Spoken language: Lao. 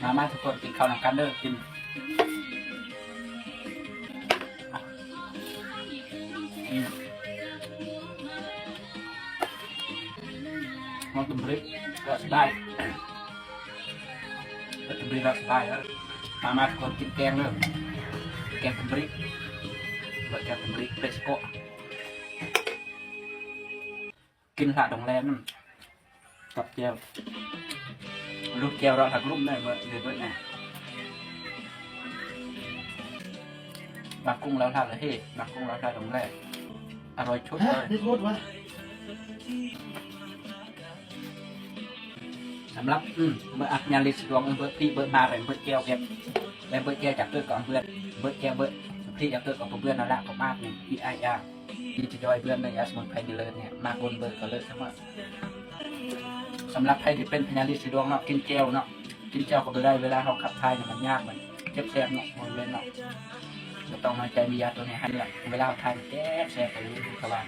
ມາ ມາທຸກຄົນ ກິນເຂົ້ານຳກັນເດີ ກິນ ອືມ ມັນຕຳບລິກ ກໍສະບາຍ ຕຳບລິກກໍສະບາຍ ມາ ມາທຸກຄົນ ກິນແກງເດີ ແກງຕຳບລິກ ເບີດແກງຕຳບລິກ ເປສໂກະ ກິນລະດົງແລນຳ ກັບແຈ່ວ ລູກແຈ່ວລະຫັກລຸ່ມໄດ້ເບີດ ເບີດນະ ໝາກກຸ້ງລາວລະເຮ ໝາກກຸ້ງລາວລະດົງແລ ອະຮ່ອຍສຸດເລີຍ ສຳລັບ ອືມ ເບີດອັດຍາລິດສະດວງ ເບີດພີ້ເບີດມາ ເບີດແຈ່ວເກັບ ແລະ ເບີດແຈ່ວຈາກເຕີກອງເບີດ ເບີດແຈ່ວເບີດ ພີ້ຈາກເຕີກອງເບີດນັ້ນລະ ກໍມາກນີ້ ອີໄອອາ ດີຈະຈອຍເບືອນໄດ້ ຢາສະໝຸນໄພດີເລີດນີ້ ມາບົນເບີກະເລີດສະເໝີ. ສຳລັບໃຜທີ່ເປັນພະຍາລິດສີດວງເນາະ ກິນແຈ່ວເນາະ ກິນແຈ່ວກໍບໍ່ໄດ້ ເວລາເຮົາຂັບຖ່າຍນີ້ມັນຍາກ ມັນເຈັບແສບເນາະ ບໍລິເວນເນາະ ບໍ່ຕ້ອງນ້ອຍໃຈ ມີຢາຕົວນີ້ໃຫ້ເລືອກ ເວລາເຮົາຖ່າຍແຊບໆ ໄປຢູ່ທະວານ.